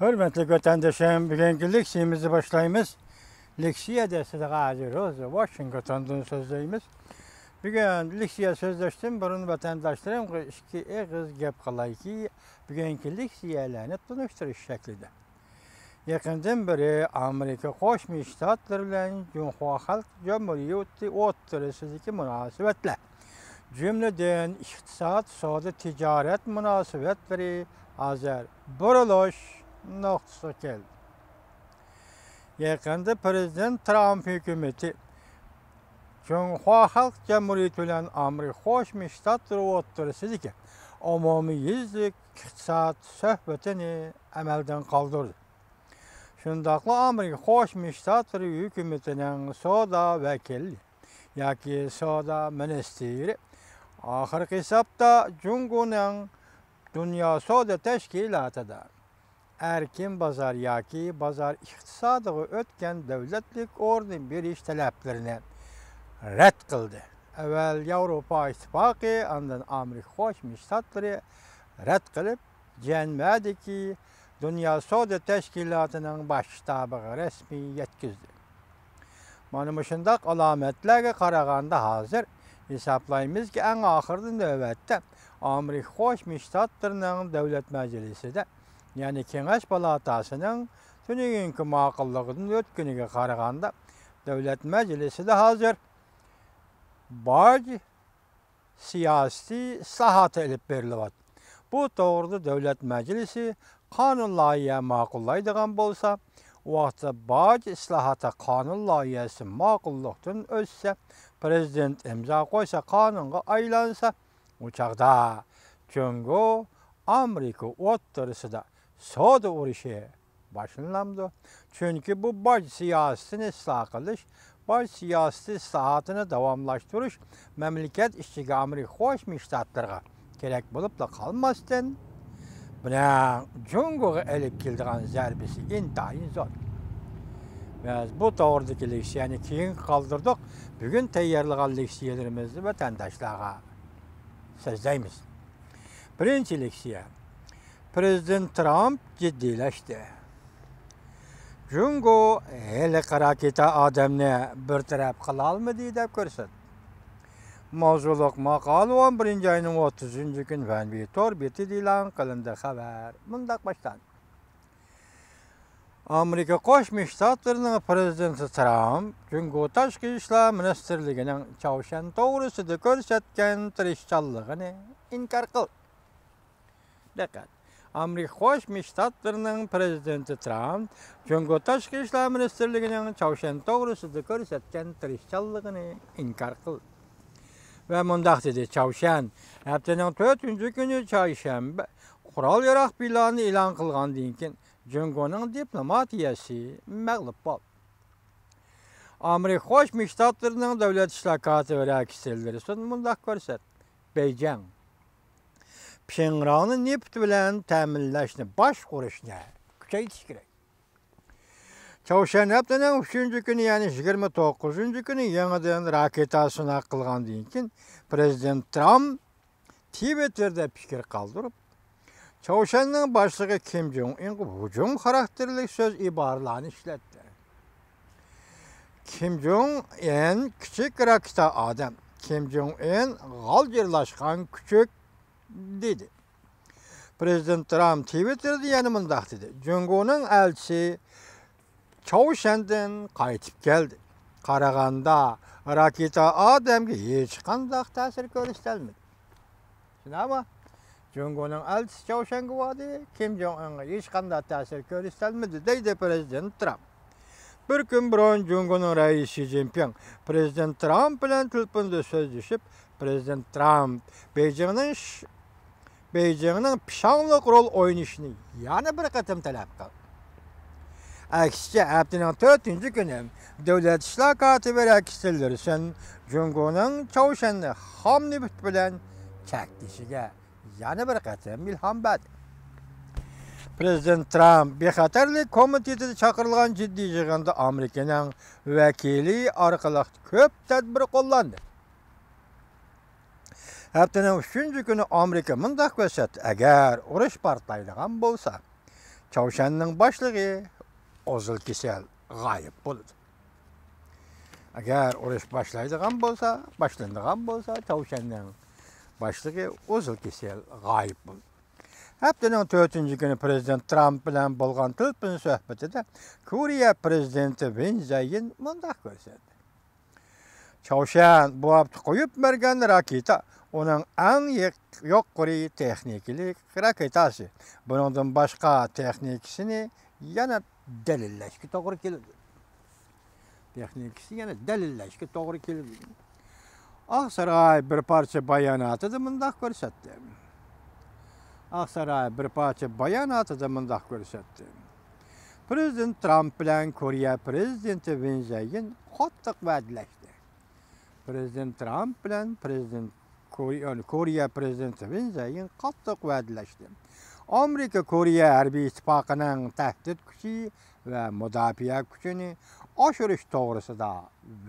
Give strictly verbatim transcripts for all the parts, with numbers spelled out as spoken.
ھۆرمەتلىك ۋەتەندىشىم، بۈگۈنكى لېكسىيەمىزنى باشلايمىز. لېكسىيەدە سىلىگە ھازىر روزا ۋاشىنگتوندىن سۆزلەيمىز. بۈگۈن لېكسىيە سۆزلەشتىن بۇرۇن ۋەتەنداشلىرىمغا ئىككى ئېغىز گەپ قىلايكى، بۈگۈنكى لېكسىيەلەرنى تونۇشتۇرۇش شەكلىدە. يېقىندىن بېرى ئامېرىكا قوشما شتاتلىرى بىلەن جۇڭخۇا خەلق جۇمھۇرىيىتى ئوتتۇرىسىدىكى مۇناسىۋەتلەر، جۈملىدىن ئىقتىساد، سودا، تىجارەت مۇناسىۋەتلىرى ھازىر بۇرۇلۇش نۇقتىسىغا كەلدى. يېقىندا پىرېزىدېنت ترامپ ھۆكۈمىتى جۇڭخۇا خەلق جۇمھۇرىيىتى بىلەن ئامېرىكا قوشما شتاتلىرى ئوتتۇرىسىدىكى ئومۇميۈزلۈك ئىقتىساد سۆھبىتىنى ئەمەلدىن قالدۇردى. شۇنداقلا ئامېرىكا قوشما شتاتلىرى ھۆكۈمىتىنىڭ سودا ۋەكىلى ياكى سودا مىنىستىرى ئاخىرقى ھېسابتا جۇڭگونىڭ دۇنيا سودا تەشكىلاتىدا ئەركىن بازار ياكى بازار ئىقتىسادىغا ئۆتكەن دۆلەتلىك ئورنى بېرىش تەلەپلىرىنى رەت قىلدى. ئەۋۋەل ياۋروپا ئىتتىپاقى، ئاندىن ئامېرىكا قوشما شتاتلىرى رەت قىلىپ، جەنۋەدىكى دۇنيا سودا تەشكىلاتىنىڭ باش شتابىغا رەسمىي يەتكۈزدى. مانا مۇشۇنداق ئالامەتلەرگە قارىغاندا، ھازىر ھېسابلايمىزكى، ئەڭ ئاخىرىدا نۆۋەتتە ئامېرىكا قوشما شتاتلىرىنىڭ دۆلەت مەجلىسىدە، يەنى كېڭەش پالاتاسىنىڭ تۈنۈگۈنكى ماقۇللۇقىدىن ئۆتكىنىگە قارىغاندا، دۆلەت مەجلىسىدە ھازىر باج سىياسىتى ئىسلاھاتى ئېلىپ بېرىلىۋاتىدۇ. بۇ توغرىدا دۆلەت مەجلىسى قانۇن لايىھە ماقۇللايدىغان بولسا، ئۇ ۋاقىتتا باج ئىسلاھاتى قانۇن لايىھەسى ماقۇللۇقتىن ئۆتسە، پىرېزىدېنت ئىمزا قويسا، قانۇنغا ئايلانسا، ئۇ چاغدا جۇڭگو ئامېرىكا ئوتتۇرىسىدا سودا ئۇرۇشى باشلىنامدۇ؟ چۈنكى بۇ باج سىياسىتىنى ئىسلاھ قىلىش، باج سىياسىتى ئىسلاھاتىنى داۋاملاشتۇرۇش مەملىكەت ئىچىگە ئامېرىكا قوشما شتاتلىرىغا كېرەك بولۇپلا قالماستىن، بۇنىڭ جۇڭگوغا ئېلىپ كېلىدىغان زەربىسى ئىنتايىن زور. بىز بۇ توغرىدىكى لېكسىيەنى كېيىنگە قالدۇردۇق. بۈگۈن تەييارلىغان لېكسىيەلىرىمىزنى ۋەتەنداشلارغا سۆزلەيمىز. بىرىنچى لېكسىيە. پىرېزىدېنت ترامپ جىددىيلەشتى. جۇڭگو ھېلىقى راكېتا ئادەمنى بىر تەرەپ قىلالمىدى دەپ كۆرسەتتى. ماۋزۇلۇق ماقالە ئون بىرىنچى ئاينىڭ ئوتتۇزىنچى كۈنى ۋەنبى تور بېتىدە ئېلان قىلىندى. خەۋەر مۇنداق باشلاندى. ئامېرىكا قوشما شتاتلىرىنىڭ پىرېزىدېنتى ترامپ جۇڭگو تاشقى ئىشلار مىنىستىرلىكىنىڭ چاۋشيەن توغرىسىدا كۆرسەتكەن تىرىشچانلىقىنى ئىنكار قىلدى. دىققەت! ئامېرىكا قوشما شتاتلىرىنىڭ پىرېزىدېنتى ترامپ جۇڭگو تاشقى ئىشلار مىنىستىرلىكىنىڭ چاۋشيەن توغرىسىدا كۆرسەتكەن تىرىشچانلىقىنى ئىنكار قىلدى ۋە مۇنداق دېدى: «چاۋشيەن ھەپتىنىڭ تۆتىنچى كۈنى، چارشەنبە، قورال-ياراغ پىلانىنى ئېلان قىلغاندىن كېيىن، جۇڭگونىڭ دىپلوماتىيەسى مەغلۇپ بولدى.» ئامېرىكا قوشما شتاتلىرىنىڭ دۆلەت ئىشلار كاتىپى رېكس تىللېرسون مۇنداق كۆرسەتتى: بېيجىڭ پىڭراڭنى نېفىت بىلەن تەمىنلەشنى باشقۇرۇشنى كۈچەيتىش كېرەك. چاۋشيەن ھەپتىنىڭ ئۈچىنچى كۈنى، يەنى يىگىرمە توققۇزىنچى كۈنى يېڭىدىن راكېتا سىناق قىلغاندىن كېيىن، پىرېزىدېنت ترامپ تىۋىتتېردا پىكىر قالدۇرۇپ، چاۋشيەننىڭ باشلىقى كىم جوڭ ئىنغا ھۇجۇم خاراكتېرلىك سۆز ئىبارىلەرنى ئىشلەتتى. كىم جوڭ ئىن كىچىك راكېتا ئادەم، كىم جوڭ ئىن غالجىرلاشقان كۈچۈك، دېدى. پىرېزىدېنت ترامپ تىۋىتتېردا يەنە مۇنداق دېدى: «جۇڭگونىڭ ئەلچىسى چاۋشيەندىن قايتىپ كەلدى. قارىغاندا، راكېتا ئادەمگە ھېچقانداق تەسىر كۆرسىتەلمىدى.» شۇنداقمۇ؟ جۇڭگونىڭ ئەلچىسى چاۋشيەنگە باردى، كىم جوڭ ئىنغا ھېچقانداق تەسىر كۆرسىتەلمىدى، دەيدۇ پىرېزىدېنت ترامپ. بىر كۈن بۇرۇن جۇڭگونىڭ رەئىسى شى جىنپىڭ پىرېزىدېنت ترامپ بىلەن تېلېفوندا سۆزلىشىپ، پىرېزىدېنت ترامپ بېيجىڭنىڭ ش-، بېيجىڭنىڭ پىشاڭلىق رول ئوينىشىنى يەنە بىر قېتىم تەلەپ قىلدى. ئەكسىچە، ھەپتىنىڭ تۆتىنچى كۈنى دۆلەت ئىشلار كاتىپى رېكس تىللېرسون جۇڭگونىڭ چاۋشيەننى خام نېفىت بىلەن چەكلىشىگە يەنە بىر قېتىم ئىلھام بەردى. پىرېزىدېنت ترامپ بىخەتەرلىك كومىتېتىدا چاقىرىلغان جىددىي يىغىندا ئامېرىكىنىڭ ۋەكىلى ئارقىلىق كۆپ تەدبىر قوللاندى. ھەپتىنىڭ ئۈچىنچى كۈنى ئامېرىكا مۇنداق كۆرسەتتى: ئەگەر ئۇرۇش پارتلايدىغان بولسا، چاۋشيەننىڭ باشلىقى ئوزۇل كېسەل غايىب بولىدۇ. ئەگەر ئۇرۇش باشلايدىغان بولسا، باشلىنىدىغان بولسا، چاۋشيەننىڭ باشلىقى ئوزۇل كېسەل غايىب بولىدۇ. ھەپتىنىڭ تۆتىنچى كۈنى پىرېزىدېنت ترامپ بىلەن بولغان تېلېفون سۆھبىتىدە كورېيە پىرېزىدېنتى ۋىن زەيىن مۇنداق كۆرسەتتى: چاۋشيەن بۇ ھەپتە قويۇپ بەرگەن راكېتا ئۇنىڭ ئەڭ يېق-، يۇقىرى تېخنىكىلىق راكېتاسى. بۇنىڭدىن باشقا تېخنىكىسىنى يەنە دەلىللەشكە توغرا كېلىدۇ. تېخنىكىسىنى يەنە دەلىللەشكە توغرا كېلىدۇ. ئاقساراي بىر پارچە باياناتىدا مۇنداق كۆرسەتتى. ئاقساراي بىر پارچە باياناتىدا مۇنداق كۆرسەتتى: پىرېزىدېنت ترامپ بىلەن كورېيە پىرېزىدېنتى ۋىن زەيىن قاتتىق ۋەدىلەشتى. پىرېزىدېنت ترامپ بىلەن پىرېزىدېنت كورېيە، كورېيە پىرېزىدېنتى ۋىن زەيىن قاتتىق ۋەدىلەشتى. ئامېرىكا كورېيە ھەربىي ئىتتىپاقىنىڭ تەھدىت كۈچى ۋە مۇداپىئە كۈچىنى ئاشۇرۇش توغرىسىدا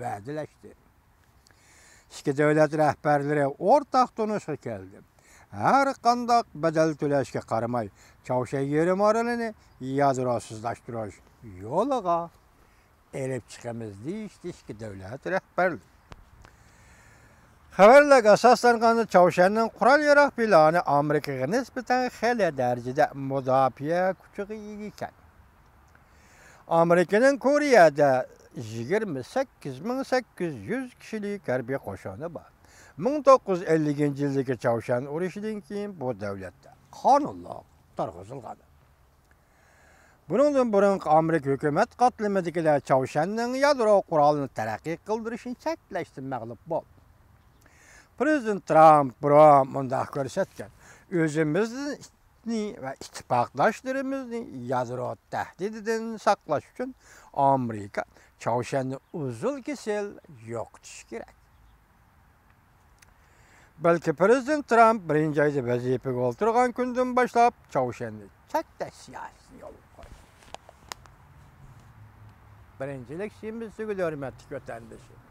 ۋەدىلەشتى. ئىككى دۆلەت رەھبەرلىرى ئورتاق تونۇشقا كەلدى. ھەر قانداق بەدەل تۆلەشكە قارىماي، چاۋشيەن يېرىم ئارىلىنى يادروسىزلاشتۇرۇش يولىغا ئېلىپ چىقىمىز، دېيىشتى ئىككى دۆلەت رەھبەرلىرى. خەۋەرلەرگە ئاساسلانغاندا، چاۋشيەننىڭ قورال-ياراغ پىلانى ئامېرىكىغا نىسبەتەن خېلى دەرىجىدە مۇداپىئە كۈچىگە ئىگە ئىكەن. ئامېرىكىنىڭ كورېيەدە يىگىرمە سەككىز مىڭ سەككىز يۈز كىشىلىك ھەربىي قوشۇنى بار. مىڭ توققۇز يۈز ئەللىكىنچى يىلدىكى چاۋشيەن ئۇرۇشىدىن كېيىن بۇ دۆلەتتە قانۇنلۇق تۇرغۇزۇلغان. بۇنىڭدىن بۇرۇنقى ئامېرىكا ھۆكۈمەت قاتلىمىدىكىلەر چاۋشيەننىڭ يادرو قورالىنى تەرەققىي قىلدۇرۇشنى چەكلەشتىن مەغلۇپ بولدى. پىرېزىدېنت ترامپ بۇرۇن مۇنداق كۆرسەتكەن: ئۆزىمىزنى ۋە ئىتتىپاقداشلىرىمىزنى يادرو تەھدىتىدىن ساقلاش ئۈچۈن ئامېرىكا چاۋشيەننى ئۇزۇل كېسىل يوقىتىشى كېرەك. بەلكى پىرېزىدېنت ترامپ بىرىنچى ئايدا ۋەزىپىگە ئولتۇرغان كۈندىن باشلاپ چاۋشيەننى چەكلەش سىياسىتىنى يولغا قويدى. بىرىنچىلىك سىيمىز تۈگىدى، ھۆرمەتلىك ۋەتەندىشىم.